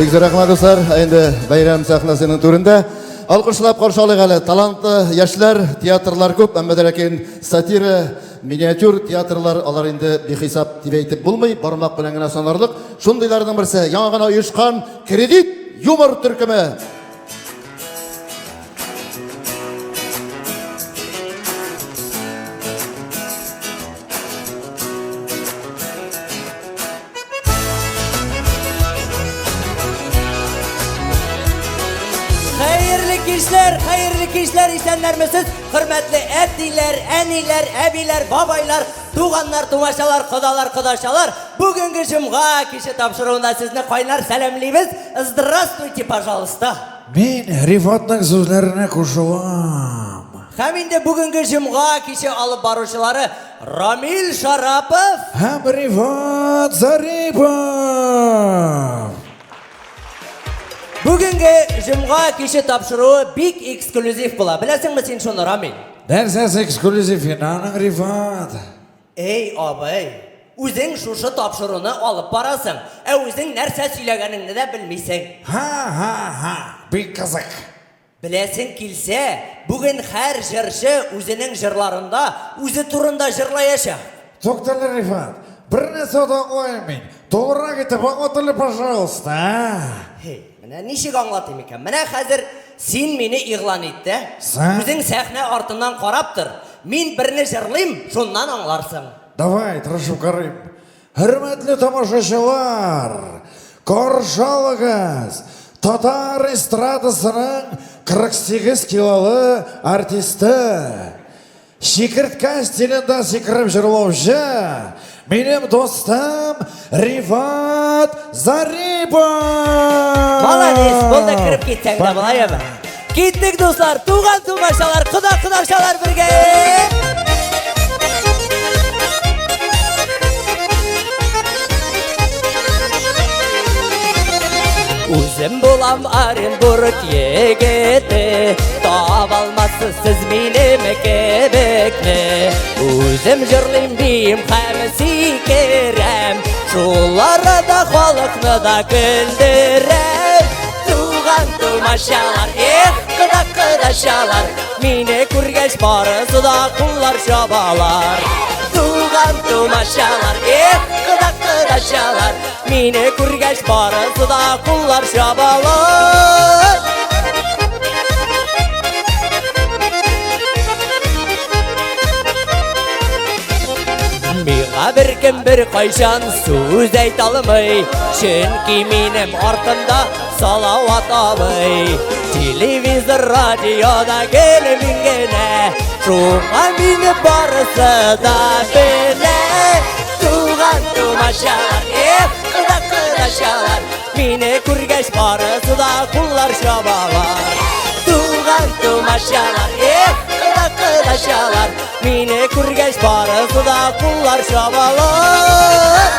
Бик зур рәхмәт, дуслар. Инде бәйрәм сәхнәсенең түрендә алкышлап каршы алыйк әле. Талантлы яшьләр, театрлар күп, әмма дә ләкин сатира, миниатюр театрлар алар инде бихисап дип әйтеп булмый, бармак белән генә санарлык. Шундыйларның берсе яңа гына оешкан Кредит юмор төркеме. Хәерле кичләр, хәерле кичләр, исәннәрмесез, хөрмәтле әтиләр, әниләр, әбиләр, бабайлар, туганнар, тумачалар, кодалар, кодачалар. Бүгенге җомга киче тапшыруында сезне кайнар сәламлибез. Здравствуйте, пожалуйста. Мин Рифатның сүзләренә кушылам. Һәм инде бүгенге җомга киче алып баручылары Рамил Шарапов һәм Рифат Зарипов. Бүгенге җомга киче тапшыруы бик эксклюзив була. Беләсеңме син шуны, Рамил? Нәрсәсе эксклюзив аның, Рифат? Эй, абый, үзең шушы тапшыруны алып барасың, ә үзең нәрсә сөйләгәнеңне дә белмисең. Ха-ха-ха, бик кызык. Беләсең килсә, бүген һәр җырчы үзенең җырларында үзе турында җырлаячак. Туктале, Рифат, бер нәрсә дә аңламыйм мин. Тулырак итеп аңлат әле, пожалуйста, а? Һей, менә ничек аңлатыйм икән? Менә хәзер син мине игълан ит тә, үзең сәхнә артыннан карап тор. Мин берне җырлыйм, шуннан аңларсың. Давай, тырышып карыйм. Хөрмәтле тамашачылар, каршы алыгыз, татар эстрадасының 48 килолы артисты, чикерткә стилендә сикереп җырлаучы, минем дустым Рифат Зарипов! Молодец, булды, кереп китсәң дә була, яме. Киттек, дуслар, туган тумачалар, кода кодачалар бергә! Үзем булам Оренбург егете, таба алмассыз сез минем кебекне. Үзем җырлыйм, биим һәм сикерәм, шул арада халыкны да көлдерәм. Туган тумачалар, эх, кода кодачалар, мине күргәч барысы да куллар чабалар. Туган тумачалар, эх, кода кодачалар, мине күргәч барысы да куллар чабалар. Миңа беркем бер кайчан сүз әйтә алмый, чөнки минем артымда Салават абый. Телевизор, радиода гел мин генә, шуңа мине барысы да белә. Туган тумачалар, эх, кода кодачалар, мине күргәч барысы да куллар чабалар. Туган тумачалар, эх, кода кодачалар, мине күргәч барысы да куллар чабалар.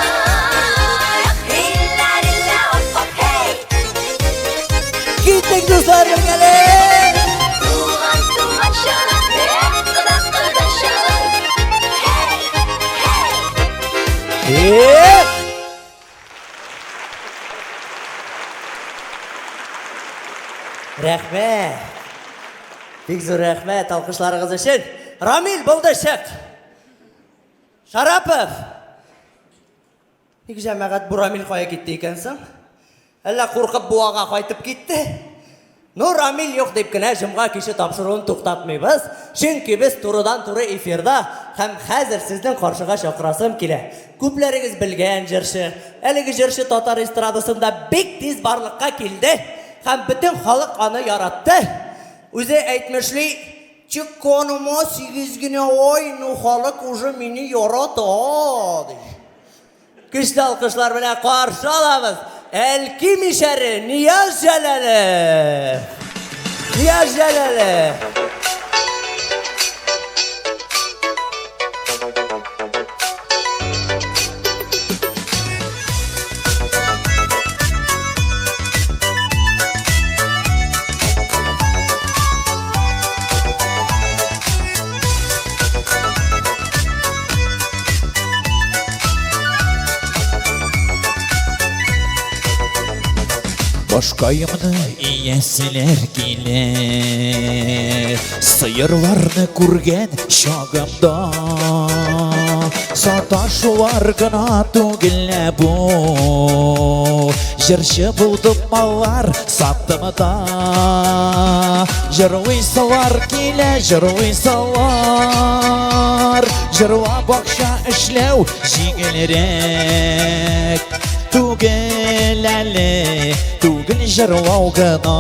Киттек, дуслар, бергәләп! Эх! Рәхмәт! Бик зур рәхмәт алкышларыгыз өчен. Рамил, булды, чык! Шарапов! Ник җәмәгать бу Рамил кая китте икән соң? Әллә куркып буага кайтып китте? Ну, Рамил юк дип кенә җомга киче тапшыруын туктатмыйбыз, чөнки без турыдан-туры эфирда һәм хәзер сезнең каршыга чакырасым килә. Күпләрегез белгән җырчы. Әлеге җырчы татар эстрадасында бик тиз барлыкка килде һәм бөтен халык аны яратты. Үзе әйтмешли, чыкканыма сигез генә ай, ну халык уже мине ярата, ди. Көчле алкышлар белән каршы алабыз Әлки мишәре Нияз Җәләлов. Нияз Җәләлов. Башкаемны ияселәр килә. Сыерларны күргән чагымда Саташулар гына түгел бу. Җырчы булдым маллар саттым да. Җырлыйсылар килә, җырлыйсылар. Җырлап акча эшләү җиңелрәк. Түгел әле, түгел җырлау гына,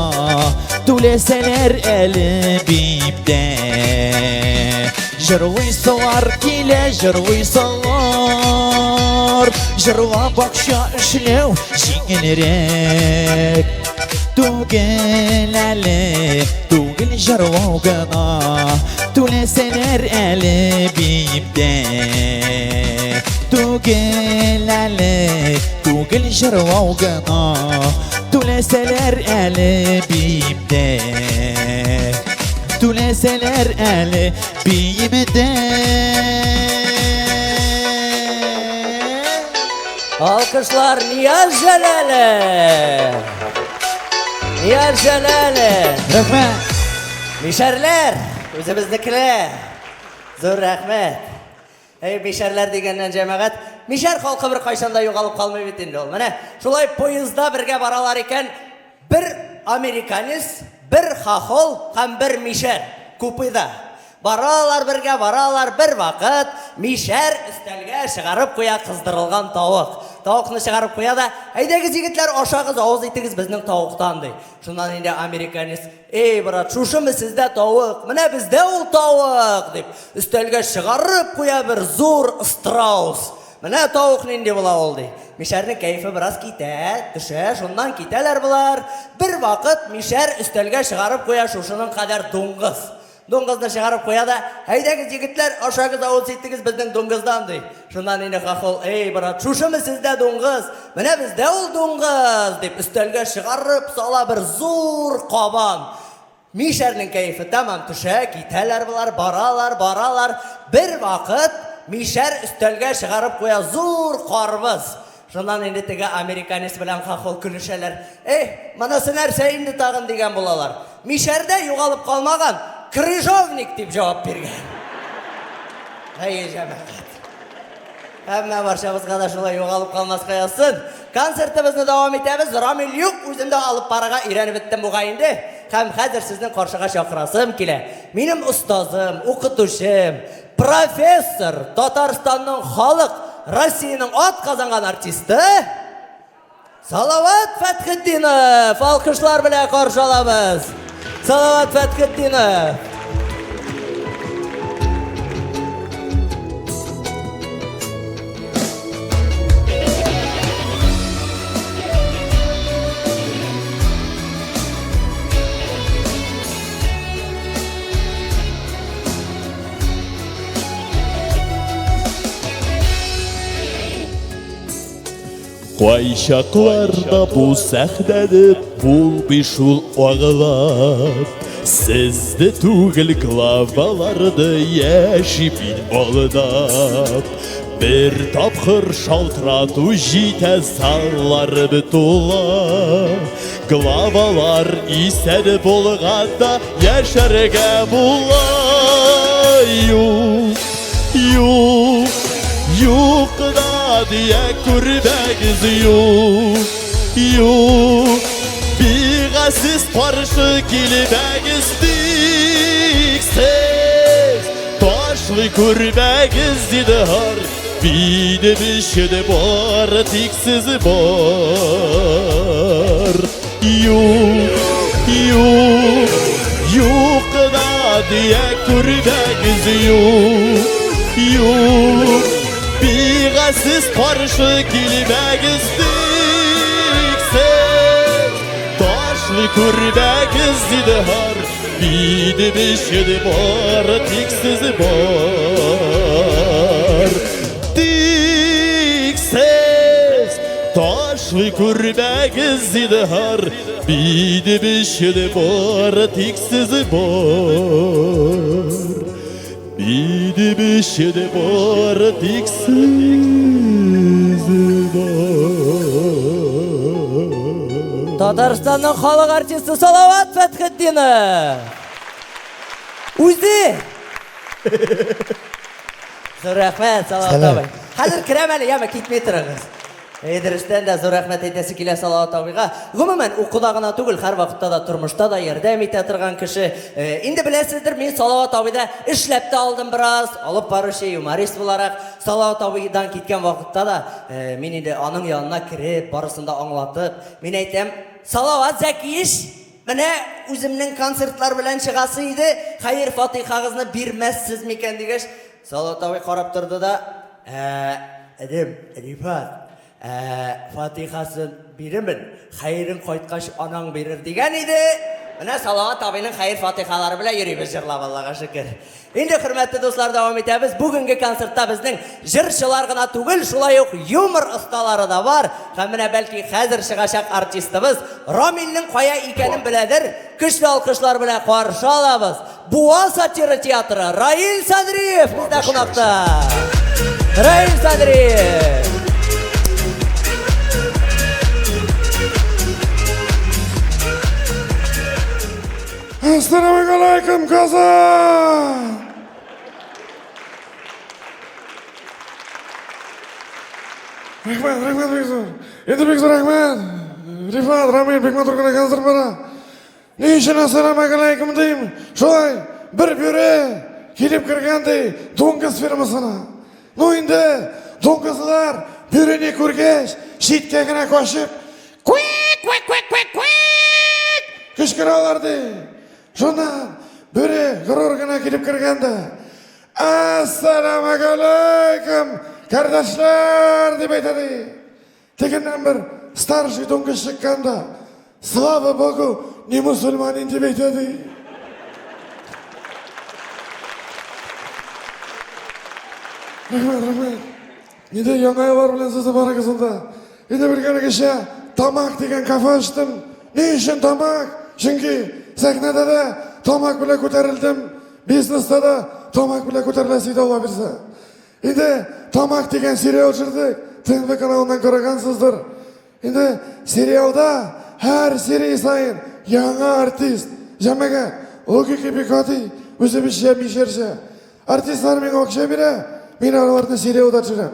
Түләсәләр әле биптә. Җырлыйсылар килә, җырлыйсылар. Җырлап акча эшләү җиңелрәк. Түгел әле, түгел җырлау гына, Түләсәләр әле биптә. Түгел әле, түгел җырлау гына, Түләсәләр әле биптә. Түләсәләр әле биемдә. Алкышлар Нияз Җәләле! Нияз Җәләле! Рәхмәт! Мишәрләр, үзебезнекеләр. Зур рәхмәт. Әй, мишәрләр дигәннән җәмәгать, мишәр халкы бер кайчан да югалып калмый бит инде ул. Менә шулай поездда бергә баралар икән, бер американец, бер хохол һәм бер мишәр купеда. Баралар бергә, баралар, бер вакыт мишәр өстәлгә чыгарып куя кыздырылган тавык. Тавыкны чыгарып куя да, әйдәгез егетләр, ашагыз, авыз итегез безнең тавыктан, ди. Шуннан инде американец, эй, брат, шушымы сездә тавык? Менә бездә ул тавык, дип, өстәлгә чыгарып куя бер зур страус. Менә тавык нинди була ул, ди. Мишәрнең кәефе бераз китә, төшә, шуннан китәләр болар. Бер вакыт мишәр өстәлгә чыгарып куя шушының кадәр дуңгыз. Дуңгызны чыгарып куя да, әйдәгез, егетләр, ашагыз, авыз иттегез безнең дуңгыздан, ди. Шуннан инде хохол, эй, брат, шушымы сездә дуңгыз? Менә бездә ул дуңгыз, дип өстәлгә чыгарып сала бер зур кабан. Мишәрнең кәефе тәмам төшә, китәләр болар, баралар, баралар. Бер вакыт мишәр өстәлгә чыгарып куя зур карбыз. Шуннан инде теге американец белән хохол көлешәләр. Эй, монысы нәрсә инде тагын дигән булалар. Мишәрдә югалып калмаган, крыжовник дип җавап биргән. Әйе, җәмәгать. Әмма барчабызга да шулай югалып калмаска язсын. Концертыбызны дәвам итәбез. Рамил юк, үзем дә алып барырга өйрәнеп беттем бугай инде. Һәм хәзер сезнең каршыга чакырасым килә. Минем остазым, укытучым, профессор, Татарстанның халык, Россиянең ат казанган артисты Салават Фәтхетдинов! Алкышлар белән каршы алабыз. Салават Фәтхетдинов! Кайчакларда бу сәхнәне булмый шул аңлап. Сезне түгел главаларны яши мин алдап. Бер тапкыр шалтырату җитә залларым тула. Главалар исән булганда яшәргә була. Юк, юк, юк да дия күрмәгез юк, юк. Бигасез каршы килмәгез тик сез. Ташлый күрмәгез зинһар, минем өчен бар тик сез бар. Юк, юк, юк да дия күрмәгез юк, юк. Бигасез каршы килмәгез тик сез. Ташлый күрмәгез зинһар, минем өчен бар тик сез бар. Тик сез ташлый күрмәгез зинһар, минем өчен бар тик сез бар. Минем өчен бар тик сез бар. Татарстанның халык артисты Салават Фәтхетдинов. Үзе! Зур рәхмәт, Салават абый. Хәзер керәм әле, яме, китми торыгыз. Әй, дөрестән дә зур рәхмәт әйтәсе килә Салават абыйга. Гомумән, укуда гына түгел, һәрвакытта да тормышта да ярдәм итә торган кеше. Э, инде беләсездер, мин Салават абыйда эшләп тә алдым бераз, алып баручы, юморист буларак. Салават абыйдан киткән вакытта да э, мин инде аның янына кереп, барысын да аңлатып, мин әйтәм, Салават Зәкиеш, менә үземнең концертлар белән чыгасы иде, хәер-фатихагызны бирмәссез микән дигәч, Салават абый карап торды да, Ә, энем, Рифат, ә, фатихасын бирермен, хәерен кайткач анаң бирер дигән иде. Менә Салават абыйның хәер-фатихалары белән йөрибез җырлап, Аллага шөкер. Инде, хөрмәтле дуслар, дәвам итәбез. Бүгенге концертта безнең җырчылар гына түгел, шулай ук юмор осталары да бар. Һәм менә бәлки хәзер чыгачак артистыбыз Рамилнең кая икәнен беләдер. Көчле алкышлар белән каршы алабыз. Буа сатира театры Раил Садриев бездә кунакта. Раил Садриев. Ассаламу алейкум, Казан! Рәхмәт, рәхмәт бик зур. Инде бик зур рәхмәт. Рифат, Рамил, бик матур гына концерт бара. Ни өчен әссәламәгаләйкем дим? Шулай бер бүре килеп кергән ди дуңгыз фермасына. Ну инде дуңгызлар бүрене күргәч, читкә генә качып, куик, куик, куик, куик, куик кычкыралар ди. Шуннан бүре горур гына килеп кергән дә, Әссәламәгаләйкем, кардәшләр, дип әйтә ди. Тегеннән бер старший дуңгыз чыккан да, слава богу, не мусульманин дип әйтә ди. Рәхмәт, рәхмәт. Инде яңа еллар белән сезне барыгызны да. Инде белгәнегезчә, Тамак дигән кафе ачтым. Ни өчен Тамак? Чөнки сәхнәдә дә тамак белән күтәрелдем, бизнеста да тамак белән күтәреләсе иде Алла бирсә. Инде Тамак дигән сериал төшердек. ТНВ каналыннан карагансыздыр. Инде сериалда һәр серия саен яңа артист. Җәмәгать, логика бик гади, үзебезчә, мишәрчә. Артистлар миңа акча бирә, мин аларны сериалда төшерәм.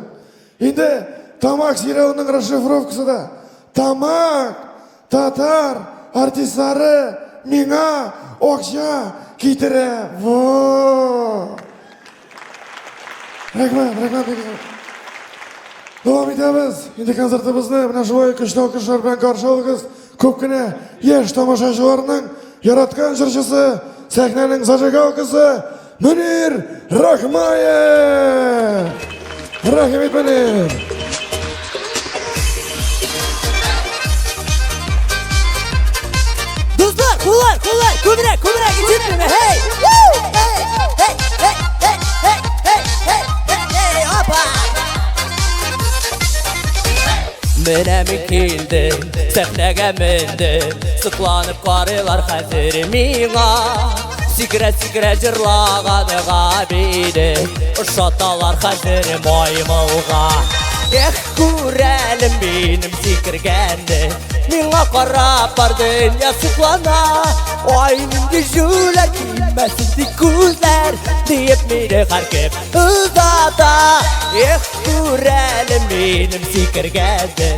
Инде Тамак сериалының расшифровкасы да Тамак татар артистлары миңа акча китерә. Во! Рәхмәт, рәхмәт бик зур. Дәвам итәбез. Инде концертыбызны менә шулай көчле алкышлар белән каршы алыгыз. Күп кенә яшь тамашачыларның яраткан җырчысы, сәхнәнең зажигалкасы Мөнир Рахмаев! Рәхим ит, Мөнир! Дуслар, куллар, куллар, күбрәк, күбрәк, ишетмиме? Hey! Woo! Hey! Hey! Hey! Hey! Hey! Hey! Hey! Hey! Hey! Опа! Менә мин килдем, сәхнәгә мендем, сокланып карыйлар хәзер миңа. Сикерә-сикерә җырлаганга мине ошаталар хәзер маймылга. Эх, күрәлем минем сикергәнне, миңа карап бар дөнья соклана. Ай, нинди җүләр, тимәсен тик күзләр, диеп мине һәркем озата. Эх, күрәлем минем сикергәнне,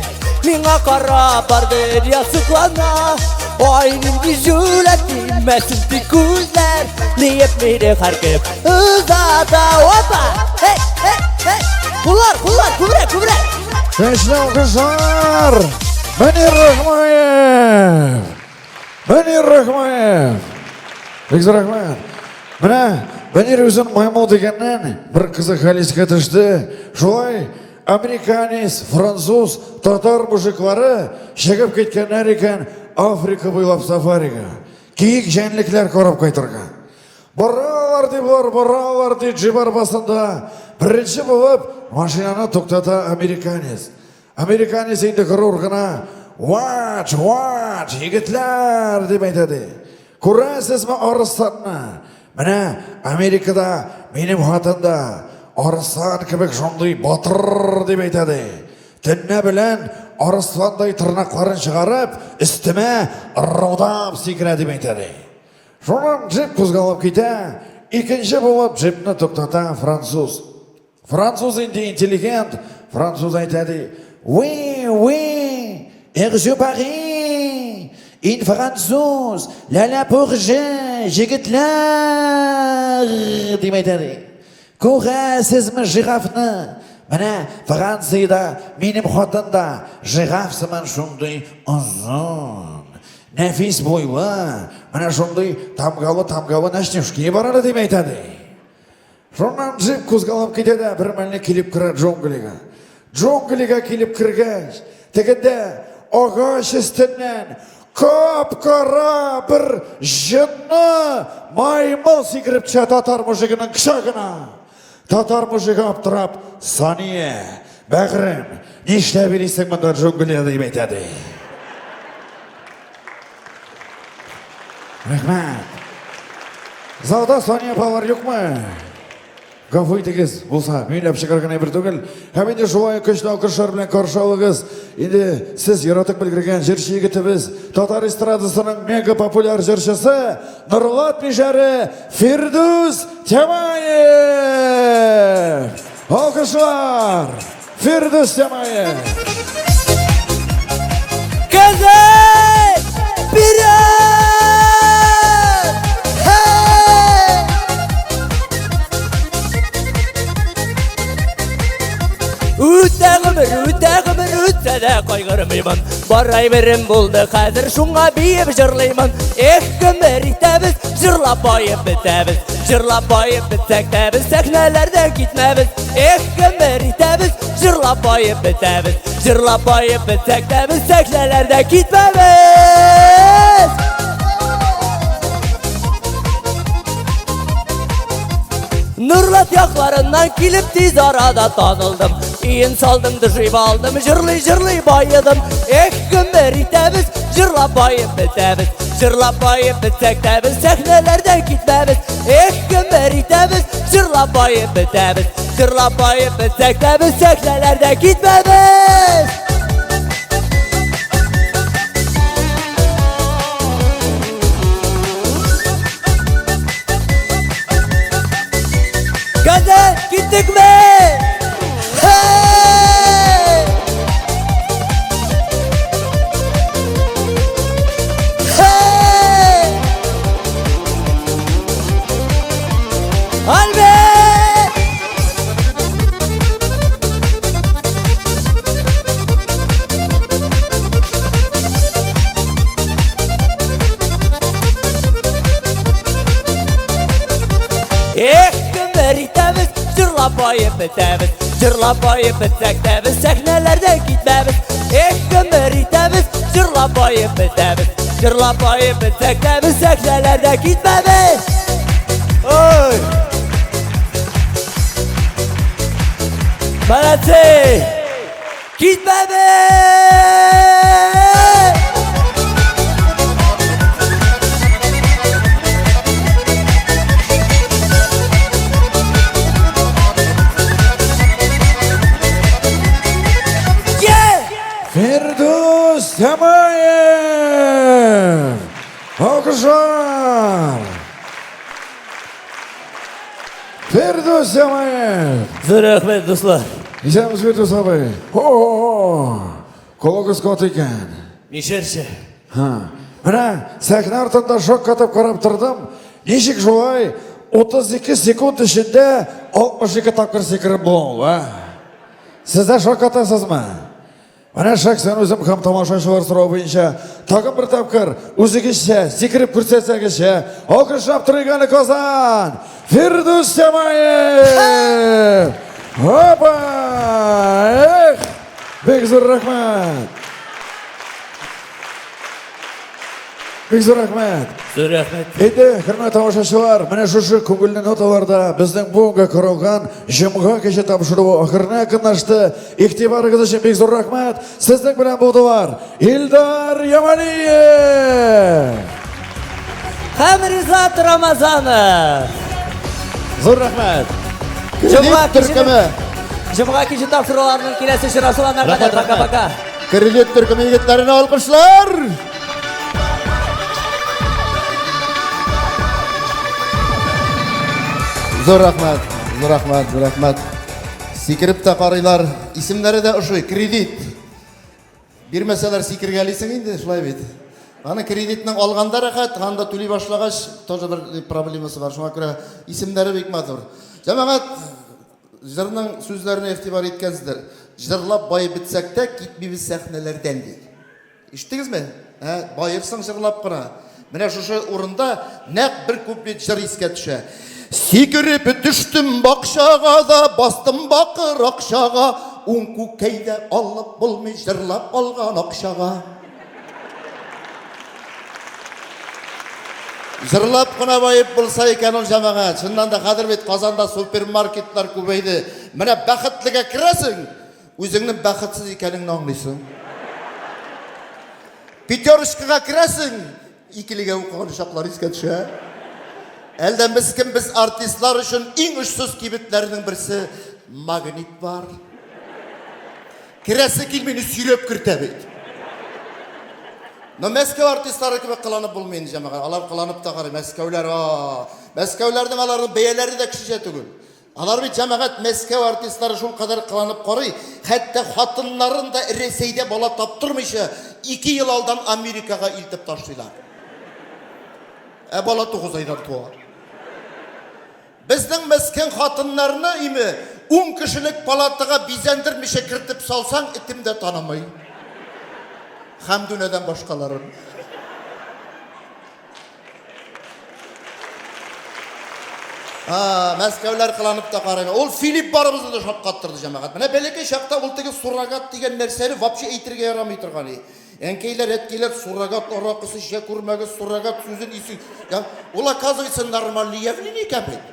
миңа карап бар дөнья соклана. Ай, нинди җүләр, тимәсен тик күзләр, диеп мине һәркем озата. Опа! Эй, эй, эй! Куллар, куллар, күбрәк, күбрәк! Көчле алкышлар! Мөнир Рахмаев! Мөнир Рахмаев! Бик зур рәхмәт. Менә Мөнир үзен маймыл дигәннән бер кызык хәл искә төште. Шулай американец, француз, татар мужиклары чыгып киткәннәр икән Африка буйлап сафарига. Киек җәнлекләр карап кайтырга. Баралар ди болар, баралар ди джип арбасында. Беренче булып машинаны туктата американец. Американец инде горур гына, Watch, watch, егетләр, дип әйтә ди. Күрәсезме арысланны? Менә Америкада минем хатын да арыслан кебек шундый батыр дип әйтә ди. Төнлә белән арысландай тырнакларын чыгарып, өстемә ырылдап сикерә дип әйтә ди. Шуннан джип кузгалып китә, икенче булып джипны туктата француз. Француз инде интеллигент, француз әйтә ди, Oui, oui, Эржу Пари, ин француз, ла ла бурже, җегетләр, дип әйтә ди. Күрәсезме жирафны? Менә Франциядә минем хатын да жираф сыман шундый озын, нәфис буйлы, менә шундый тамгалы-тамгалы ночнушки бар әле дип әйтә ди. Шуннан джип кузгалып китә дә бер мәлне килеп керә джунглига. Джунглига килеп кергәч, тегендә агач өстеннән кап-кара бер җынны маймыл сикереп төшә татар мужигының кочагына. Татар мужигы аптырап, Сания, бәгърем, нишләп йөрисең монда джунглида дип әйтә ди. Рәхмәт. Залда Соня апалар юкмы? Гафу итегез, булса, мөйләп чыгар гына бер түгел. Һәм инде шулай көчле алкышлар белән каршы алыгыз. Инде сез яратып белгергән җырчы егетебез, татар эстрадасының мега популяр җырчысы Нурлат Мишәре Фирдүс Тямаев! Алкышлар! Фирдүс Тямаев! Казань! Вперед! Hey! Үтә гомер, үтә гомер, үтсә дә кайгырмыймын. Бар әйберем булды хәзер, шуңа биеп җырлыймын. Эх, гомер итәбез, җырлап баеп бетәбез. Җырлап баеп бетсәк тә без сәхнәләрдән китмәбез. Эх, гомер итәбез, җырлап баеп бетәбез. Җырлап баеп бетсәк тә без сәхнәләрдән китмәбез. Нурлат якларыннан килеп тиз арада танылдым. Иен салдым, дышып алдым, җырлый-җырлый баедым. Эх, гомер итәбез, җырлап баеп бетәбез. Җырлап баеп бетсәк тә без сәхнәләрдән китмәбез. Эх, гомер итәбез, җырлап баеп бетәбез. Җырлап баеп бетсәк тә без сәхнәләрдән китмәбез. Казан, киттекме? Hey! Hey! Альберт! Эх, гомер итәбез, җырлап баеп бетәбез. Җырлап баеп бетсәк тә без сәхнәләрдән китмәбез. Эх, гомер итәбез, җырлап баеп бетәбез. Җырлап баеп бетсәк тә без сәхнәләрдән китмәбез. Ой! Молодцы! Китмәбез! Yeah! Фирдүс Тямаев! Алкышлар! Фирдүс Тямаев! Зур рәхмәт, дуслар. Исәнмесез, Фирдүс абый. О-о-о! Кулыгыз каты икән. Мишәрчә. Һа. Менә сәхнә артында шок катып карап тордым. Ничек шулай 32 секунд эчендә 62 тапкыр сикереп була ул, а? Сез дә шок катасызмы? Менә шәхсән үзем һәм тамашачылар соравы буенча тагын бер тапкыр үзегезчә сикереп күрсәтсәгезчә, алкышлап торыйк әле Казан! Фирдүс Тямаев! Опа! Эх! Бик зур рәхмәт! Бик зур рәхмәт. Зур рәхмәт. Инде, хөрмәтле тамашачылар, менә шушы күңелле ноталарда безнең бүгенге корылган җомга киче тапшыруы ахырына якынлашты. Игътибарыгыз өчен бик зур рәхмәт. Сезнең белән булдылар Илдар Ямалиев. Һәм Ризат Рамазанов. Зур рәхмәт. Җомга Клип төркеме. Җомга киче тапшыруларының киләсе очрашуларына кадәр. Рәхмәт, рәхмәт. Пока-пока. Кредит төркеме егетләренә алкышлар! Зур рәхмәт, зур рәхмәт, зур рәхмәт. Сикереп тә карыйлар. Исемнәре дә ошый, кредит. Бирмәсәләр сикергәлисең инде, шулай бит. Аны кредитның алганда рәхәт, анда түли башлагач, тоже бер проблемасы бар. Шуңа күрә исемнәре бик матур. Җәмәгать, җырның сүзләренә игътибар иткәнсездер. Җырлап баеп бетсәк тә, китмибез сәхнәләрдән ди. Ишеттегезме? Ә, баерсың җырлап кына. Менә шушы урында нәкъ бер куплет җыр искә төшә. Сикереп төштем бакчага да, бастым бакыр акчага, ун күкәй дә алып булмый җырлап алган акчага. Җырлап кына баеп булса икән ул җәмәгать. Чыннан да хәзер бит Казанда супермаркетлар күбәйде. Менә бәхетлегә керәсең, Үзеңнең бәхетсез икәнеңне аңлыйсың. Пятерочкага керәсең, икелегә укыган чаклар искә төшә. Әлдә мескен без артистлар өчен иң очсыз кибетләрнең берсе Магнит бар. Керәсе килми, сөйрәп кертә бит. Но Мәскәү артистлары кебек кыланып булмый инде, җәмәгать. Алар кыланып та карый. Мәскәүләр, а, Мәскәүләрнең аларның бәяләре дә кешечә түгел. Алар бит, җәмәгать, Мәскәү артистлары шулкадәр кыланып карый, хәтта хатыннарын да Рәсәйдә бала таптырмыйча, ике ел алдан Америкага илтеп ташлыйлар. Ә бала 9 айдан туа. Безнең мескен хатыннарны име ун кешелек палатага бизәндермичә кертеп салсаң, этем дә танымый. Хәмдүнәдән башкаларын. А, Мәскәүләр кыланып та карыйм. Ул Филипп барыбызны да шаккаттырды, җәмәгать. Менә бәләкәй чакта ул теге суррогат дигән нәрсәне вообще әйтергә ярамый торган иде. Әнкәйләр, әткәйләр суррогат аракысы эчә күрмәгез, суррогат сүзен исе. Я, ул оказывается нормальный явление икән бит.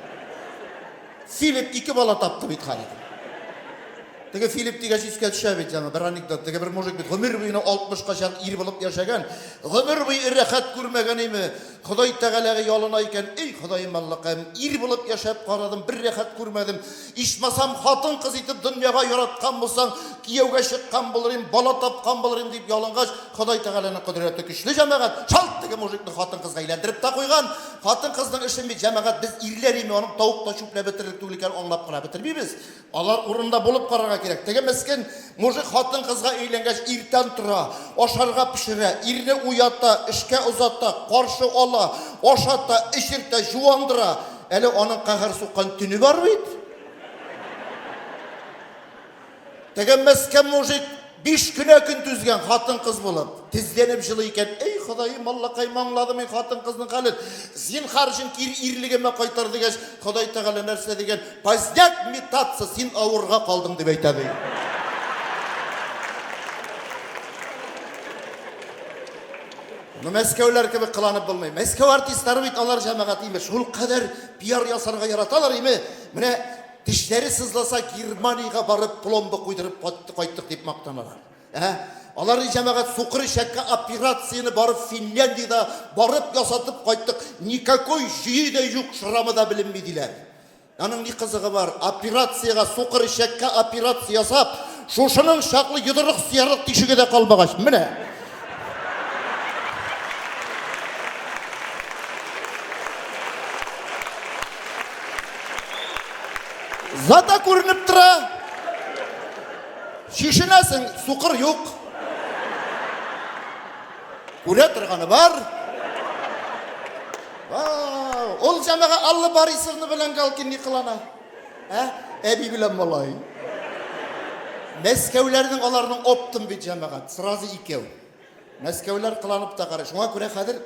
Филипп ике бала тапты бит хәзер. Теге Филипп дигәч искә төшә бит җәмә, бер анекдот. Теге бер мужик бит гомер буена 60-ка чак ир булып яшәгән. Гомер буе рәхәт күрмәгән име. Ходай Тәгаләгә ялына икән. Эй, Ходаем Аллакаем, ир булып яшәп карадым, бер рәхәт күрмәдем. Ичмасам хатын-кыз итеп дөньяга яраткан булсаң, кияүгә чыккан булыр идем, бала тапкан булыр идем дип ялынгач, Ходай Тәгаләнең кодрәте көчле, җәмәгать. Шалт теге мужикны хатын-кызга әйләндереп тә куйган. Хатын-кызның эшен бит, җәмәгать, без ирләр име, аның тавык та чүпләп бетерерлек түгел икәнен аңлап кына бетермибез. Алар урынында булып карарга кирәк. Теге мескен мужик хатын-кызга өйләнгәч иртән тора, ашарга пешерә, ирне уята, эшкә озата, каршы ала, ашата, эчертә, җуандыра. Әле аның каһәр суккан төне бар бит. Теге мескен мужик биш кенә көн түзгән хатын-кыз булып. Тезләнеп җылый икән. Эй, Ходаем, Аллакаем, аңладым мин хатын-кызның хәлен. Зинһар өчен кире ирлегемә кайтар дигәч, Ходай Тәгалә нәрсә дигән? Поздняк метаться, син авырга калдың, дип әйтә ди. Ну, Мәскәүләр кебек кыланып булмый. Мәскәү артистлары бит алар җәмәгать имеш. Шул кадәр пиар ясарга яраталар име. Менә тешләре сызласа Германиягә барып пломба куйдырып кайттык дип мактаналар. Ә? Алар җәмәгать сукыр ишәккә операцияне барып Финляндиядә барып ясатып кайттык. Никакой җөе дә юк, шрамы да беленми диләр. Аның ни кызыгы бар? Операциягә, сукыр ишәккә операция ясап, шушының чаклы йодрык сыярлык тишеге дә калмагач, менә. Зата күренеп тора. Чишенәсең, сукыр юк. Күрә торганы бар. Ул җәмәгә Алла Борисовна белән Галкин ни кылана? Ә? Әби белән малай. Мәскәүләрнең аларның оптом бит җәмәгать, сразу икәү. Мәскәүләр кыланып та карый. Шуңа күрә хәзер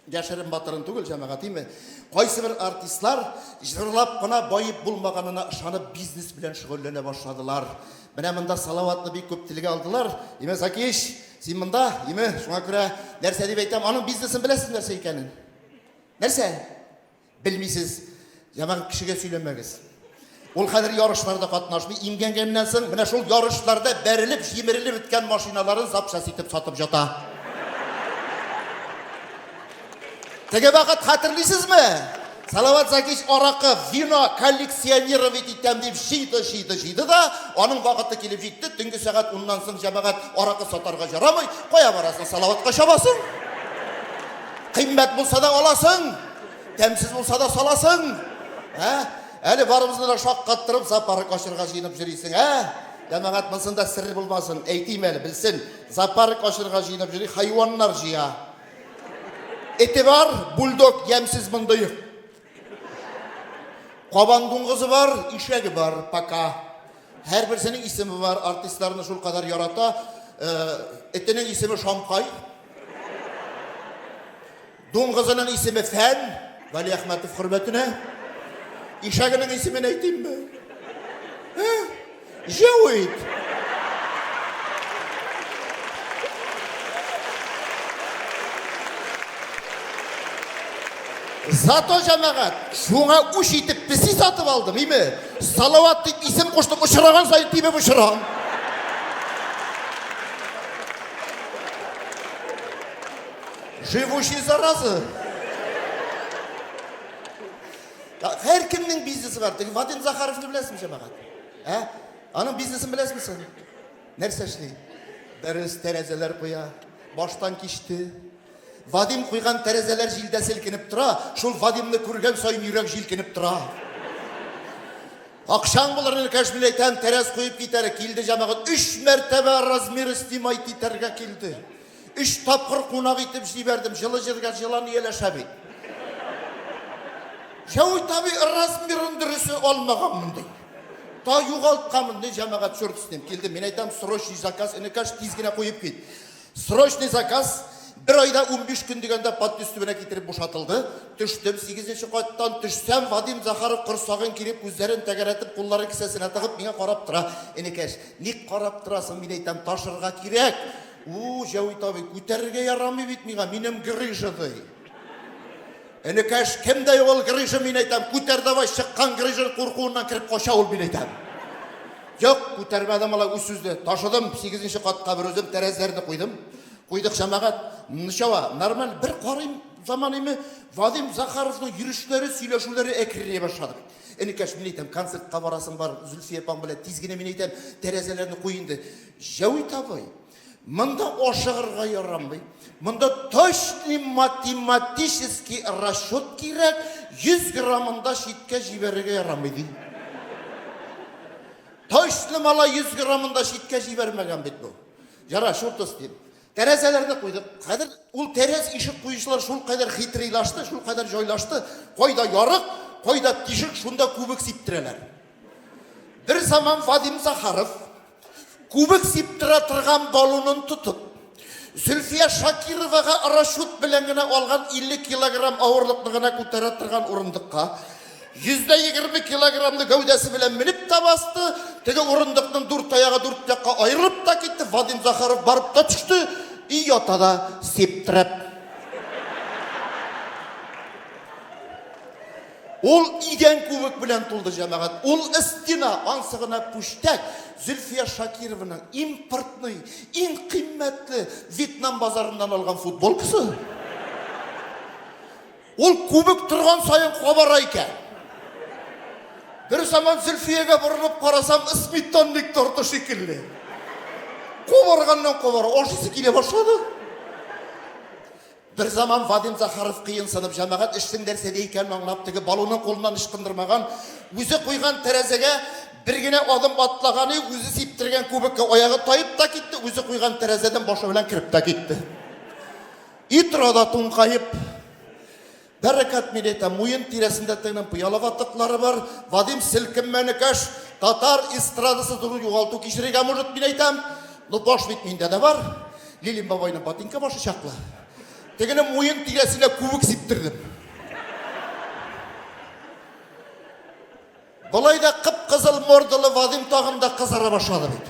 яшерен батырын түгел җәмәгать, име? Кайсы бер артистлар җырлап кына баеп булмаганына ышанып бизнес белән шөгыльләнә башладылар. Менә монда Салаватны бик күп телгә алдылар. Име, Закиш, син монда, име, шуңа күрә нәрсә дип әйтәм, аның бизнесын беләсез нәрсә икәнен? Нәрсә? Белмисез. Җәмәгать кешегә сөйләмәгез. Ул хәзер ярышларда катнашмый, имгәнгәннән соң менә шул ярышларда бәрелеп, җимерелеп беткән машиналарын запчасть итеп сатып җата. Теге вакыт хәтерлисезме? Салават Закич аракы, вино коллекционировать итәм дип җыйды, җыйды, җыйды да, аның вакыты килеп җитте, төнге сәгать уннан соң җәмәгать аракы сатарга җарамый, кая барасың, Салаватка чабасың. Кыйммәт булса да аласың, тәмсез булса да саласың. Ә? Әле барыбызны да шаккаттырып зоопарк ачырга җыенып йөрисең, ә? Җәмәгать, монсында сер булмасын, әйтим әле, белсен. Зоопарк ачырга җыенып йөри, хайваннар җыя. Эте бар, бульдог, ямьсез мондый. Кабан дуңгызы бар, ишәге бар, пока. Һәрберсенең исеме бар, артистларны шулкадәр ярата. Этенең исеме Шамкай. Дуңгызының исеме Фән, Гали Әхмәтов хөрмәтенә. Ишәгенең исемен әйтимме? Ә? Җәвит! Зато җәмәгать, шуңа үч итеп песи сатып алдым, име? Салават дип исем куштым, очраган саен тибеп очырам. Живущий зараза. Һәркемнең бизнесы бар. Теге Вадим Захаровны беләсезме, җәмәгать? Ә? Аның бизнесын беләсезме сез? Нәрсә эшли? Дөрес, тәрәзәләр куя. Баштан кичте. Вадим куйган тәрәзәләр җилдә селкенеп тора. Шул Вадимны күргән саен йөрәк җилкенеп тора. Акчаң булыр, энекәш, мин әйтәм, тәрәз куеп кит әле. Килде җәмәгать, өч мәртәбә размер снимать итәргә килде. Өч тапкыр кунак итеп җибәрдем, җылы җиргә җылан ияләшә бит. Җәвит абый размерын дөресе алмаганмын ди. Та югалтканмын ди, җәмәгать, черт с ним. Килде, мин әйтәм, срочный заказ, энекәш, тиз генә куеп кит. Срочный заказ, бер айда 15 көн дигәндә подъезд төбенә китереп бушатылды. Төштем, сигезенче каттан төшсәм, Вадим Захаров корсагын киереп, күзләрен тәгәрәтеп, кулларын кесәсенә тыгып, миңа карап тора. Энекәш, ник карап торасың, мин әйтәм, ташырга кирәк. У, Җәвит абый, күтәрергә ярамый бит миңа, минем грыжа ди. Энекәш, кемдә юк ул грыжа, мин әйтәм, күтәр давай, чыккан грыжа куркуыннан кереп кача ул, мин әйтәм. Юк, күтәрмәдем алай үз сүзне. Ташыдым, сигезенче катка бер үзем тәрәзләрне куйдым. Куйдык җәмәгать, ничава, нормаль, бер карыйм, заман име, Вадим Захаровның йөрешләре, сөйләшүләре әкренәя башлады. Энекәш, мин әйтәм, концертка барасың бар, Зөлфия апаң белән, тиз генә мин әйтәм, тәрәзәләрне куй инде. Җәвит абый, монда ашыгырга ярамый. Монда точный математический расчет кирәк, 100 граммын да читкә җибәрергә ярамый, ди. Точно малай 100 граммын да читкә җибәрмәгән бит бу. Яра, чуртыс дим. Тәрәзәләрне куйдык. Хәзер ул тәрәз ишек куючылар шулкадәр хитрийлашты, шулкадәр җайлашты. Кайда ярык, кайда тишек, шунда күбек сиптерәләр. Бер заман Вадим Захаров күбек сиптерә торган баллонын тотып, Зөлфия Шакировага расчет белән генә алган 50 килограмм авырлыкны гына күтәрә торган урындыкка 120 килограммлы гәүдәсе белән менеп тә басты, теге урындыкның дүрт аягы дүрт якка аерылып та китте, Вадим Захаров барып та төште, и ята да сиптереп. Ул идән күбек белән тулды, җәмәгать. Ул стена, ансы гына пүчтәк. Зөлфия Шакированың импортный, иң кыйммәтле Вьетнам базарыннан алган футболкасы. Ул күбек торган саен кабара икән. Бер заман Зөлфиягә борылып карасам, сметанник торты шикелле. Кабарганнан кабара, ашысы килә башлады. Бер заман Вадим Захаров кыенсынып, җәмәгать эшнең нәрсәдә икәнен аңлап, теге балуның кулыннан ычкындырмаган, үзе куйган тәрәзәгә бер генә адым атлаган и, үзе сиптергән күбеккә аягы таеп та китте, үзе куйган тәрәзәдән башы белән кереп тә китте. И тора да туңкаеп. Бәрәкәт, мин әйтәм, муен тирәсендә тегенең пыяла ватыклары бар. Вадим селкенмә, энекәш, татар эстрадасы зур югалту кичерергә может, мин әйтәм. Ну, баш бит миндә дә бар. Лилин бабайның ботинка башы чаклы. Тегене муен тирәсенә күбек сиптердем. Болай да кып-кызыл мордалы Вадим тагын да кызара башлады бит.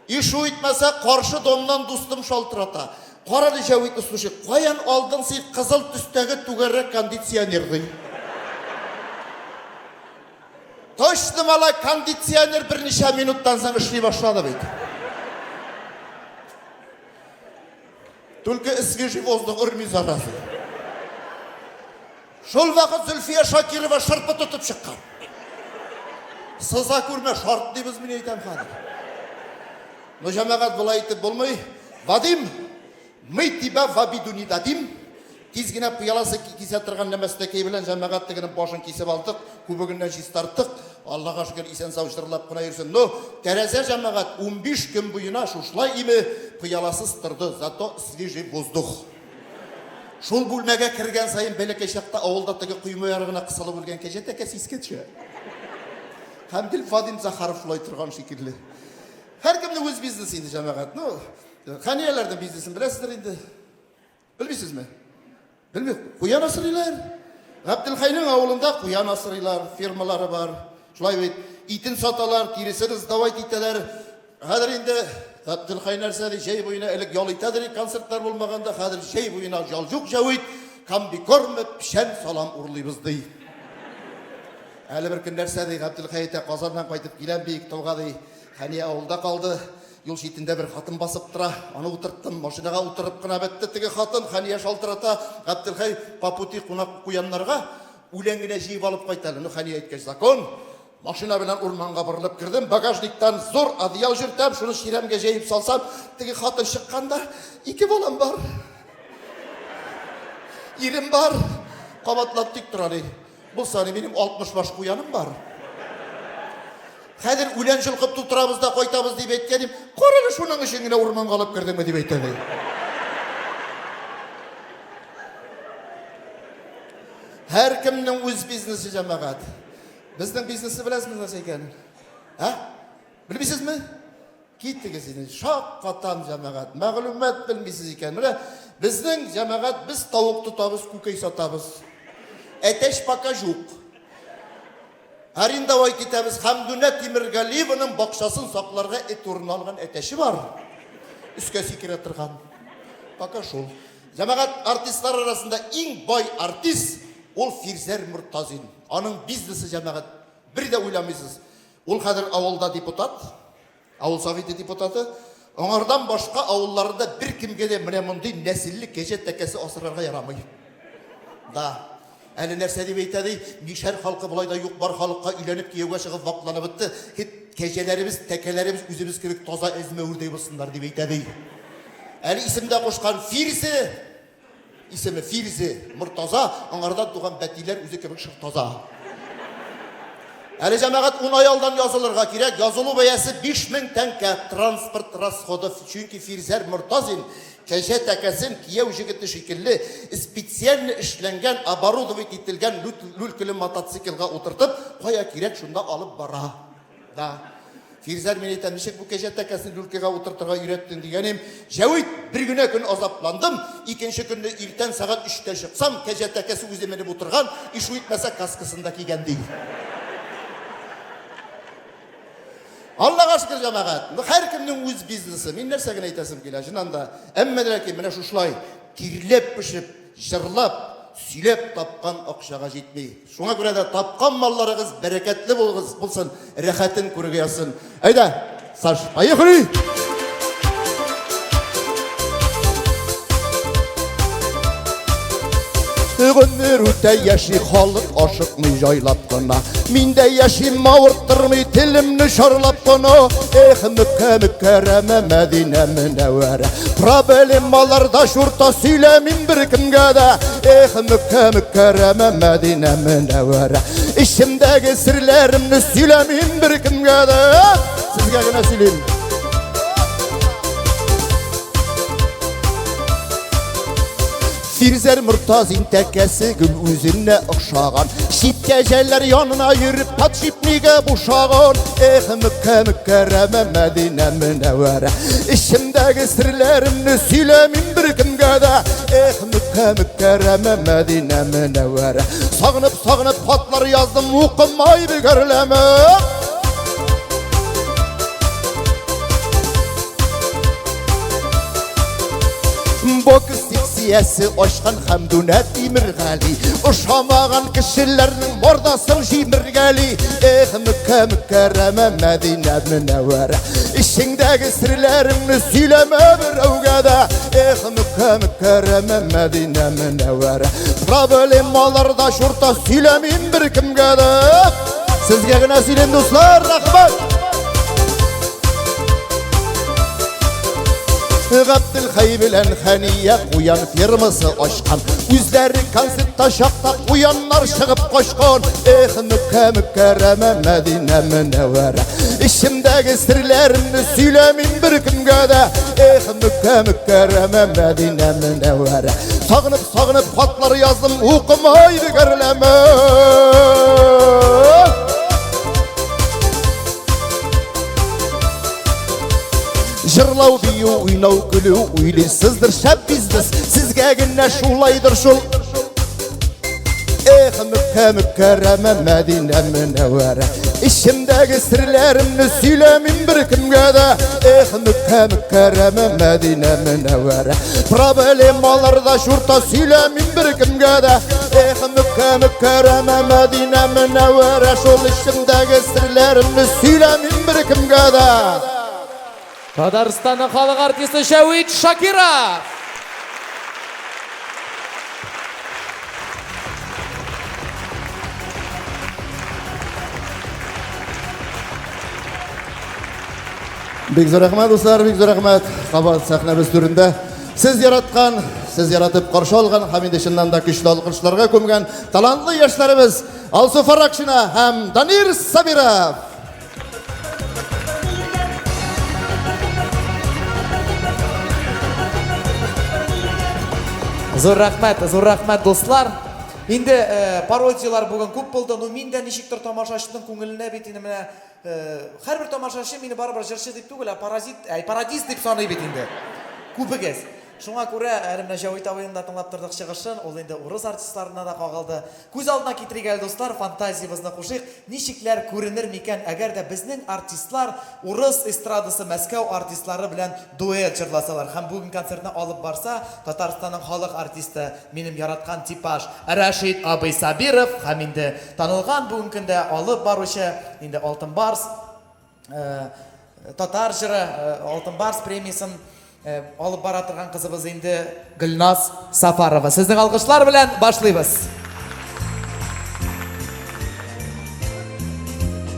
Ишу итмәсә, каршы домнан дустым шалтырата. Карале, Җәвитне, слушай, каян алдың син кызыл төстәге түгәрәк кондиционер, ди. Точно, малай, кондиционер берничә минуттан соң эшли башлады бит. Только свежий воздух өрми, зараза. Шул вакыт Зөлфия Шакирова шырпы тотып чыккан. Сыза күрмә, шартлыйбыз, мин әйтәм хәзер. Ну, җәмәгать, болай итеп булмый. Вадим, мы тебя в обиду не дадим. Тиз генә пыяласы кисә торган нәмәстәкәй белән җәмәгать тегенең башын кисеп алдык, күбегеннән чистарттык. Аллага шөкер, исән-сау җырлап кына йөрсен. Ну, тәрәзә җәмәгать 15 көн буена шушылай име пыяласыз торды, зато свежий воздух. Шул бүлмәгә кергән саен бәләкәй чакта авылда теге койма ярыгына кысылып үлгән кәҗә тәкәсе искә төшә. Һәм гел Вадим Захаров шулай торган шикелле. Һәркемнең үз бизнесы инде, җәмәгать. Ну, Хәнияләрнең бизнесын беләсездер инде. Белмисезме? Белми. Куян асрыйлар. Габделхәйнең авылында куян асрыйлар, фермалары бар. Шулай бит. Итен саталар, тиресен сдавать итәләр. Хәзер инде Габделхәй нәрсә ди, җәй буена элек ял итәдер, концертлар булмаганда, хәзер җәй буена ял юк җәвит, комбикормы, печән, салам урлыйбыз ди. Әле бер көн нәрсә ди, Габделхәй әйтә, Казаннан кайтып киләм Биектауга ди. Хәния авылда калды. Юл читендә бер хатын басып тора. Аны утырттым, машинага утырып кына бетте теге хатын. Хәния шалтырата, Габделхәй, по пути кунак куяннарга үлән генә җыеп алып кайт әле. Ну, Хәния әйткәч, закон. Машина белән урманга борылып кердем, багажниктан зур одеял җөртәм, шуны чирәмгә җәеп салсам, теге хатын чыккан да, ике балам бар. Ирем бар. Кабатлап тик тора ди. Булса ни, минем 60 баш куяным бар. Хәзер үлән җылкып тутырабыз да кайтабыз дип әйткән идем. Кара әле шуның өчен генә урманга алып кердеңме дип әйтә ди. Һәркемнең үз бизнесы җәмәгать. Безнең бизнесны беләсезме нәрсә икәнен? Ә? Белмисезме? Китегез инде, шаккатам, җәмәгать. Мәгълүмат белмисез икән. Менә безнең җәмәгать, без тавык тотабыз, күкәй сатабыз. Әтәч пока юк. Арендовать итәбез. Хәмдүнә Тимергалиеваның бакчасын сакларга эт урыны алган әтәче бар. Өскә сикерә торган. Пока шул. Җәмәгать, артистлар арасында иң бай артист ул Фирзәр Мортазин. Аның бизнесы, җәмәгать, бер дә уйламыйсыз. Ул хәзер авылда депутат, авыл советы депутаты. Аңардан башка авылларында беркемгә дә менә мондый нәселле кәҗә тәкәсе асрарга ярамый. Да. Әле нәрсә дип әйтә ди, мишәр халкы болай да юк бар халыкка өйләнеп кияүгә чыгып вакланып бетте. Хет кәҗәләребез, тәкәләребез үзебез кебек таза әзмәвердәй булсыннар дип әйтә ди. Әле исем дә кушкан Фирзе. Исеме Фирзе Мортаза, аңардан туган бәтиләр үзе кебек шыр таза. Әле җәмәгать ун ай алдан язылырга кирәк. Язылу бәясе 5000 тәңкә, транспорт расходы. Чөнки Фирзәр Мортазин кәҗә тәкәсен кияү җегете шикелле специально эшләнгән, оборудовать ителгән люлькеле мотоциклга утыртып, кая кирәк шунда алып бара. Да. Фирзәр, мин әйтәм, ничек бу кәҗә тәкәсен люлькәгә утыртырга өйрәттең дигәнем. Җәвит, бер генә көн азапландым, икенче көнне иртән сәгать өчтә чыксам, кәҗә тәкәсе үзе менеп утырган, ишу итмәсә каскасын да кигән ди. Аллага шөкер, җәмәгать. Ну, һәркемнең үз бизнесы. Мин нәрсә генә әйтәсем килә, чыннан да. Әмма ләкин менә шушылай тирләп пешеп, җырлап, сөйләп тапкан акчага җитми. Шуңа күрә дә тапкан малларыгыз бәрәкәтле булгыз, булсын, рәхәтен күрергә язсын. Әйдә, Саш, поехали! Гомер үтә яши халык ашыкмый җайлап кына. Мин дә яшим авырттырмый телемне шарлап кына. Эх, Мөккә, Мөккәрәмә, Мәдинә, Мөнәвәрә. Проблемаларда шурта сөйләмим беркемгә дә. Эх, Мөккә, Мөккәрәмә, Мәдинә, Мөнәвәрә. Эчемдәге серләремне сөйләмим беркемгә дә. Сезгә генә сөйлим. Фирзәр Мортазин тәкәсе гөл үзенә охшаган. Чит кәҗәләр янына йөреп подшипнигы бушаган. Эх, Мөккә, Мөккәрәмә, Мәдинә, Мөнәвәрә. Эчемдәге серләремне сөйләмим беркемгә дә. Эх, Мөккә, Мөккәрәмә, Мәдинә, Мөнәвәрә. Сагынып, сагынып хатлар яздым, укымай бөгәрләмә. Бокс. Студиясе ачкан Хәмдүнә Тимергали. Ошамаган кешеләрнең мордасын җимергәли. Эх, Мөккә Мөкәррәмә, Мәдинә Мөнәвәрә. Эчеңдәге серләреңне сөйләмә берәүгә дә. Эх, Мөккә Мөкәррәмә, Мәдинә Мөнәвәрә. Проблемаларда чурта сөйләмим беркемгә дә. Сезгә генә сөйлим, дуслар, рәхмәт. Габделхәй белән Хәния куян фермасы ачкан. Үзләре концертта чакта куяннар чыгып качкан. Эх, Мөккә Мөкәррәмә, Мәдинә Мөнәвәрә. Эчемдәге серләремне сөйләмим беркемгә дә. Эх, Мөккә Мөкәррәмә, Мәдинә Мөнәвәрә. Сагынып, сагынып хатлар яздым, укымай дегәрләмә. Җырлау, бию, уйнау, көлү, уйлыйсыздыр шәп бизнес. Сезгә генә шулайдыр шул. Эх, Мөккә Мөкәррәмә, Мәдинә Мөнәвәрә. Эчемдәге серләремне сөйләмим беркемгә дә. Эх, Мөккә Мөкәррәмә, Мәдинә Мөнәвәрә. Проблемаларда чурта сөйләмим беркемгә дә. Эх, Мөккә Мөкәррәмә, Мәдинә Мөнәвәрә. Шул эчемдәге серләремне сөйләмим беркемгә дә. Татарстанның халык артисты Шәвит Шакиров! Бик зур рәхмәт, дуслар, бик зур рәхмәт. Кабат сәхнәбез түрендә сез яраткан, сез яратып каршы алган һәм инде чыннан да көчле алкышларга күмгән талантлы яшьләребез Алсу Фаракшина һәм Данир Сабиров. Зур рәхмәт, зур рәхмәт, дуслар. Инде э, пародияләр бүген күп булды, но мин дә ничектер тамашачының күңеленә бит инде менә э, һәрбер тамашачы мине барыбер җырчы дип түгел, ә паразит, әй, пародист дип саный бит инде. Күбегез. Шуңа күрә әле менә Җәвит абыйның да тыңлап тордык чыгышын, ул инде урыс артистларына да кагылды. Күз алдына китерик әле, дуслар, фантазиябезне кушыйк, ничекләр күренер микән, әгәр дә безнең артистлар урыс эстрадасы Мәскәү артистлары белән дуэт җырласалар һәм бүген концертны алып барса Татарстанның халык артисты, минем яраткан типаж Рәшит абый Сабиров һәм инде танылган бүгенге көндә алып баручы, инде Алтын Барс, Татар җыры Алтын Барс премиясен алып бара торган кызыбыз инде Гөлназ Сафарова. Сезнең алкышлар белән башлыйбыз.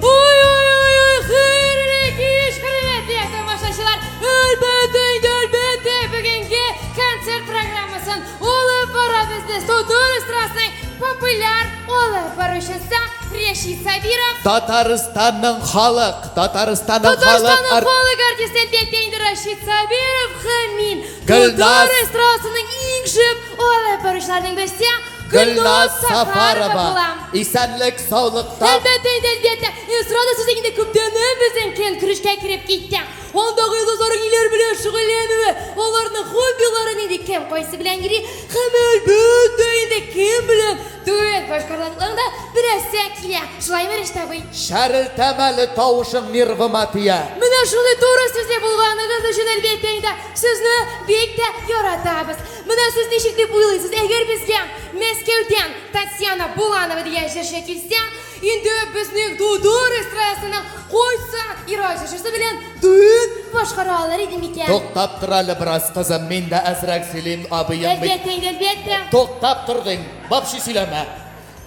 Ой, ой, ой, ой, хәерле кич, хөрмәтле тамашачылар! Әлбәттә инде, әлбәттә, бүгенге концерт программасын алып бара безне Татар эстрадасының популяр алып баручысы Рәшит Сабиров. Татарстанның халык, Татарстанның халык Татарстанның халык артисты әлбәттә инде Рәшит Сабиров һәм мин. Гөлназ. Татар эстрадасының иң шәп алып баручыларының берсе Гөлназ Сафарова. булам. Исәнлек, саулыкта. Әлбәттә инде, әлбәттә. Эстрада сүзе инде күптәннән безнең көн күрешкә кереп китте. Андагы йолдызларның ниләр белән шөгыльләнүе, аларның хоббилары нинди, кем кайсы белән йөри һәм әлбәттә инде кем белән дуэт башкарганлыгын да беләсе килә. Шулаймы, Рәшит абый? Чәрелтәм әле, тавышың нервыма тия. Менә шундый туры сүзле булганыгыз өчен, әлбәттә инде, сезне бик тә яратабыз. Менә сез ничек дип уйлыйсыз, әгәр безгә Мәскәүдән Татьяна Буланова дигән җырчы килсә, инде безнең Дудур эстрадасының кайсы ир-ат җырчысы белән дуэт башкара алыр иде микән? Туктап тор әле бераз, кызым, мин дә әзрәк сөйлим, абыең бит. Әлбәттә инде, әлбәттә. Туктап тор дим, вообще сөйләмә.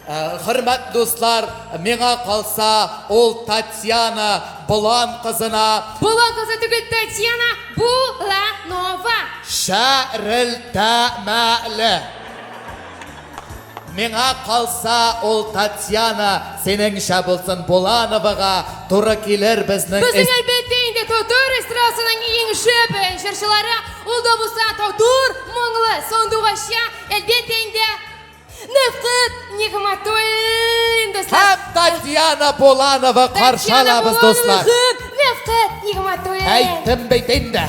Хөрмәт дуслар, миңа калса, ул Татьяна Болан кызына. Болан кызы түгел, Татьяна Буланова. Шәрелтәмәле. Миңа калса, ул Татьяна, синеңчә булсын, Булановага туры килер безнең. Безнең әлбәттә инде татар эстрадасының иң шәп җырчылары, ул да булса татар моңлы сандугача, әлбәттә инде Нәфкать Нигъмәтуллин, дуслар. Һәм Татьяна Буланова каршы алабыз, дуслар. Нәфкать Нигъмәтуллин. Әйттем бит инде.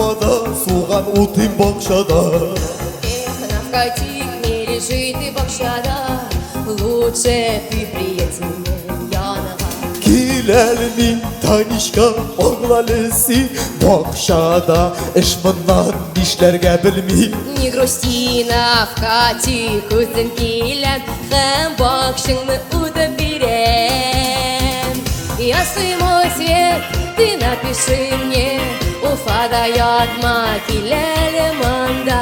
Уфада, суган утыйм бакчада. Эх, Навкатик, не лежи ты бакчада, лучше ты приедь минем янга. Киләлмим, Танечка, аңла син, бакчада эш моннан нишләргә белмим. Не грусти, Навкатик, үзем киләм, һәм бакчаңны утып бирәм. Ясный мой свет, ты напиши мне, Уфада ятма, киләле монда.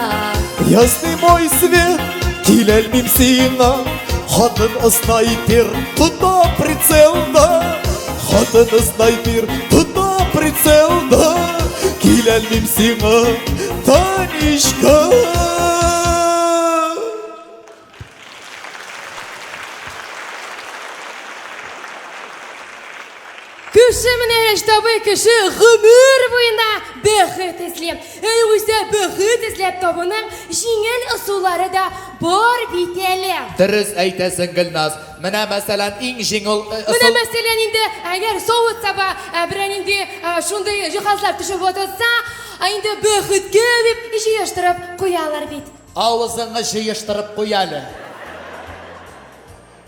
Ясный мой свет, киләлмим сиңа, хатын снайпер тота прицелда. Хатын снайпер тота прицелда, киләлмим сиңа, Танечка. Кеше менә Рәҗтабый кеше гомер буена бәхет эзли. Югыйсә бәхет эзләп табуның җиңел ысуллары да бар бит әле. Дөрес әйтәсең, Гөлназ. Менә мәсәлән, иң җиңел Менә ысул. мәсәлән инде, әгәр савыт-саба берәр нинди шундый җиһазлар төшеп ватылса, инде бәхеткә дип җыештырып куялар бит. Авызыңны җыештырып куй әле.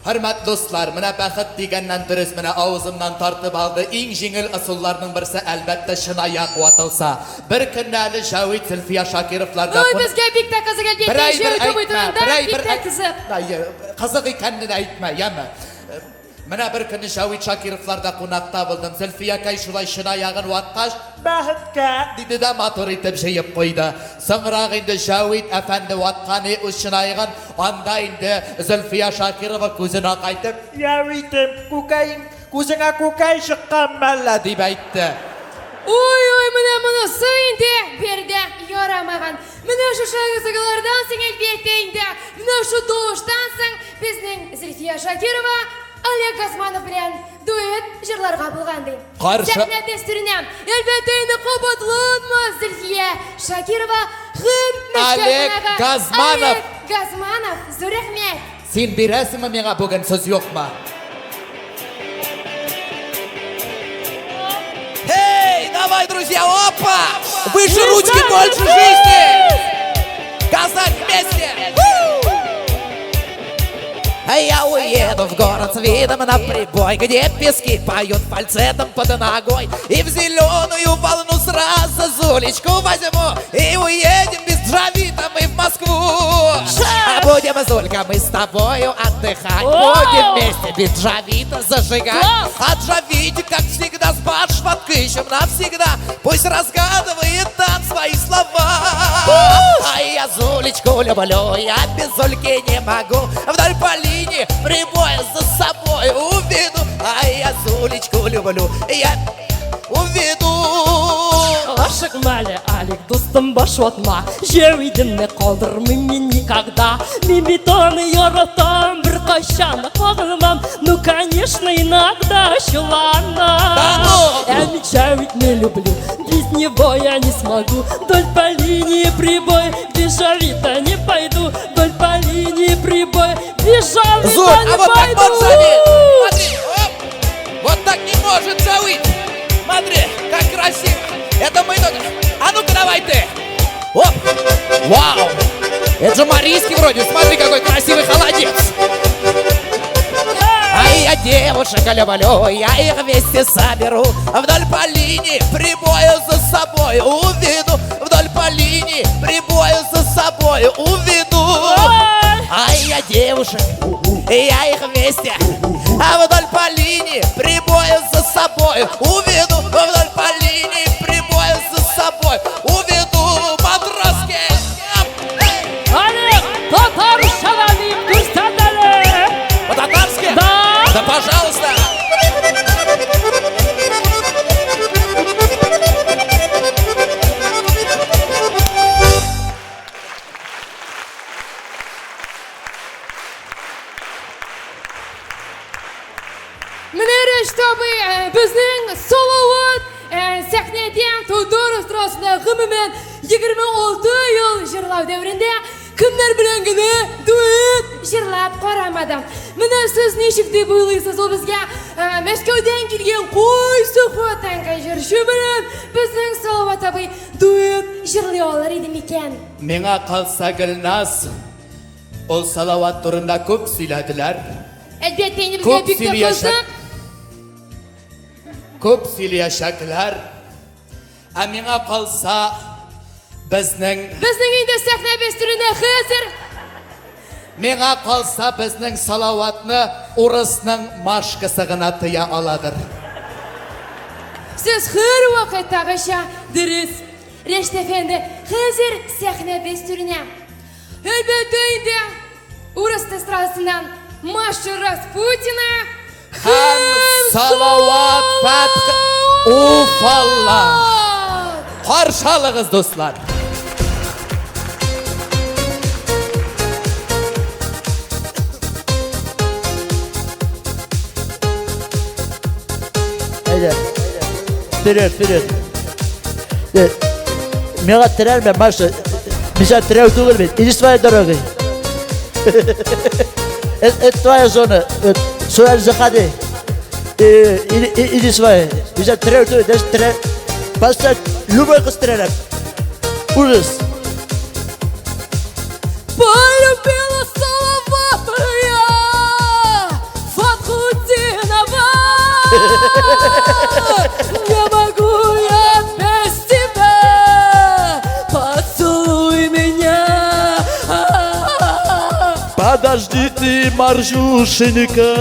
Хөрмәтле дуслар, менә бәхет дигәннән дөрес, менә авызымнан тартып алды. Иң җиңел ысулларның берсе, әлбәттә, чынаяк ватылса. Бер көнне әле Җәвит Зөлфия Шакировларда Ой, безгә бик тә кызык, әлбәттә, Бер әйбер Җәвит абый әйтмә, турында бер бик әйбер тә әйт- кызык. Әйе, кызык икәнен әйтмә, яме. Менә бер көнне Җәвит Шакировларда кунакта булдым. Зөлфиякәй шулай чынаягын ваткач, бәхеткә диде дә матур итеп җыеп куйды. Соңрак инде Җәвит әфәнде ваткан үз чынаягын, анда инде Зөлфия Шакирова күзен акайтып, Җәвитем, күкәең, күзеңә күкәй чыккан мәллә дип әйтте. Ой, ой, менә монысы инде бер дә ярамаган. Менә шушы кызыклардан соң, әлбәттә инде, менә шу тавыштан соң безнең Зөлфия Шакирова Олег Газманов белән дуэт җырларга булган ди. Каршы- Сәхнә дәстүренә, әлбәттә инде, кабатланмас Зөлфия Шакирова һәм Мәскәү Олег кунагы Газманов. Олег Газманов. Зур рәхмәт. Син бирәсеңме миңа бүген сүз юкмы? Эй, давай, друзья, опа! Выше ручки, больше жизни! Казань вместе! А я уеду в город с видом на прибой, где пески поют фальцетом под ногой. И в зеленую волну сразу Зулечку возьму, и уедем без Джавита мы в Москву. А будем, Зулька, мы с тобою отдыхать, будем вместе без Джавита зажигать. А Джавитик, как всегда, с башмаком навсегда, пусть разгадывает там свои слова. А я Зулечку люблю, я без Зульки не могу. Вдоль по линии прибоя за собой уведу. А я Зулечку люблю, я уведу. Ашыкма әле, Алик, дустым, баш ватма. Җәвидемне калдырмыйм мин никогда. Мин бит аны яратам, беркайчан кагылмам. Ну, конечно, иногда ачуланам. Да ну! Я ведь Джавид не люблю, без него я не смогу. Вдоль по линии прибой, без Джавита не пойду. Вдоль по линии прибой, без Джавита Зуль, не а вот так пойду. вот, Джавид! Смотри, оп! Вот так не может Джавид! Смотри, как красиво! Это мы только... А ну-ка давай ты! Оп! Вау! Это же Марийский вроде, смотри, какой красивый холодец! А я девушек люблю, я их вместе соберу. Вдоль по линии прибою за собой уведу. Вдоль по линии прибою за собой уведу. А я девушек, я их вместе. А вдоль по линии прибою за собой уведу. Вдоль по линии прибою за собой уведу. Матроски! Алик, татарча дип күрсәт әле. По-татарски? Да. Да пожалуйста! Менә Рәҗтабый, безнең Салават сәхнәдән татар эстрадасында гомумән 26 ел җырлау дәверендә кемнәр белән генә дуэт җырлап карамады. Менә сез ничек дип уйлыйсыз, ул безгә Мәскәүдән килгән кайсы хатын-кыз җырчы белән безнең Салават абый дуэт җырлый алыр иде микән? Миңа калса, Гөлназ, ул Салават турында күп сөйләделәр. Әлбәттә, инде безгә Күп бик тә сөйләячәк. кызык. Күп сөйләячәкләр. Ә миңа калса, безнең Безнең инде сәхнәбез түренә хәзер Миңа калса, безнең Салаватны урысның Машкасы гына тыя аладыр. Сез һәрвакыттагыча дөрес. Рәшит әфәнде, хәзер сәхнәбез түренә. Әлбәттә инде, урыс эстрадасыннан Маша Распутина һәм Салават Фәтх Уфалла. Каршы алыгыз, дуслар. Әйдә. Вперед, вперед. Миңа терәлмә, Маша. Мин сиңа терәү түгел бит. Иди своей дорогой. Это твоя зона. Сюда не заходи. Иди своей. Мин сиңа терәү түгел, даже терә. Поставь любой кыз терәләп. Ужас. Полюбила Салавата я Фатхутдинова. Не могу я без тебя. Поцелуй меня. Подожди ты, Маржушенька,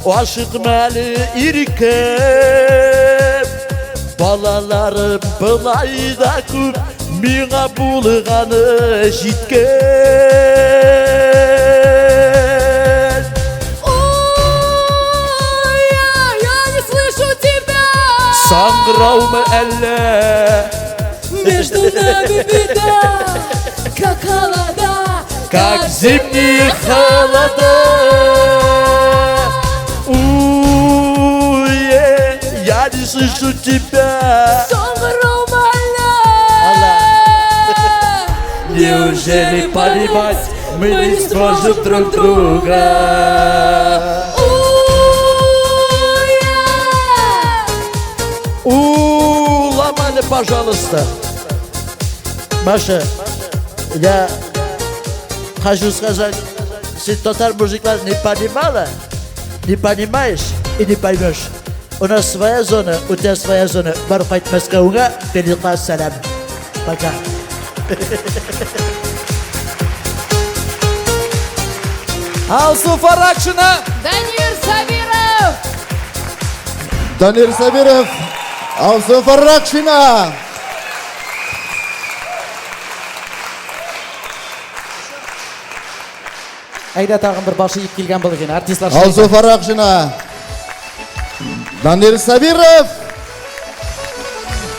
Ашыкма әле, иркәм. Балаларым болай да күп, миңа булганы җиткән. Ой, я не слышу тебя. Саңгыраумы әллә? Между нами беда, как холода, Как зимние холода. Уе, я не слышу тебя. Саңгыраумы әллә. Неужели понимать мы не сможем друг друга? Ой, У, ломали, пожалуйста. Маша, я хочу сказать, ты татар мужикла не понимала, не понимаешь и не поймешь. У нас своя зона, у тебя своя зона. Бар кайт Мәскәүгә, передла сәлам. Пока. Алсу Фаракшина. Данир Сабиров. Данир Сабиров, Алсу Фаракшина. Әйдә тагын бер башы иеп килгән булыйк инде, артистлар. Алсу Фаракшина. Данир Сабиров.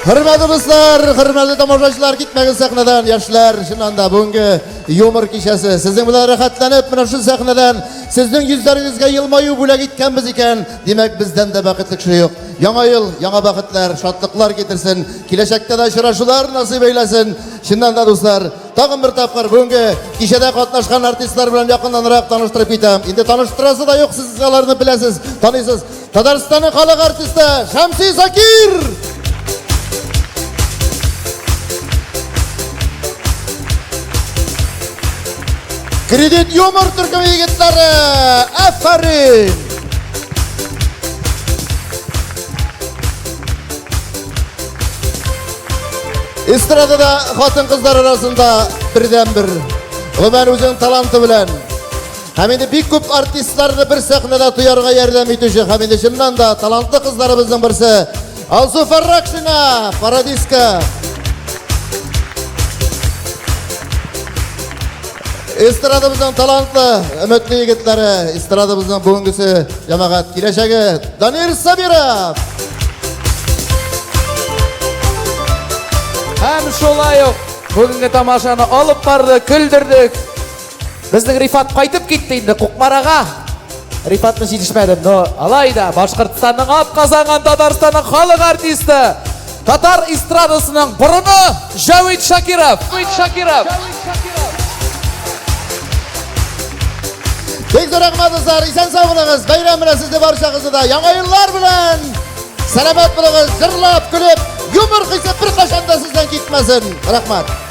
Хөрмәтле дуслар, хөрмәтле тамашачылар, китмәгез сәхнәдән, яшьләр, чыннан да бүгенге юмор кичәсе сезнең белән рәхәтләнеп, менә шул сәхнәдән сезнең йөзләрегезгә елмаю бүләк иткәнбез икән, димәк, бездән дә бәхетле кеше юк. Яңа ел, яңа бәхетләр, шатлыклар китерсен, киләчәктә дә очрашулар насыйп әйләсен. Чыннан да, дуслар, тагын бер тапкыр бүгенге кичәдә катнашкан артистлар белән якыннанрак таныштырып китәм. Инде таныштырасы да юк, сез аларны беләсез, таныйсыз. Татарстанның халык артисты Шәмси Закир! Кредит юмор төркеме егетләре, афәрин! Эстрадада хатын-кызлар арасында бердән-бер. Гомумән үзенең таланты белән һәм инде бик күп артистларны бер сәхнәдә тоярга ярдәм итүче һәм инде чыннан да талантлы кызларыбызның берсе Алсу Фарракшина, пародистка. Эстрадабызның талантлы, өметле егетләре, эстрадабызның бүгенгесе, җәмәгать, киләчәге Данир Сабиров. Һәм шулай ук бүгенге тамашаны алып барды, көлдердек. Безнең Рифат кайтып китте инде Кукмарага. Рифатны җитешмәдем, но алай да Башкортстанның атказанган Татарстанның халык артисты, татар эстрадасының борыны Җавит Шакиров. Җавит Шакиров. Бик зур рәхмәт, дуслар. Исән сау булыгыз. Бәйрәм белән сезне барчагызны да. Яңа еллар белән! Сәламәт булыгыз, җырлап, көлеп, юмор хисе беркайчан да сездән китмәсен. Рәхмәт.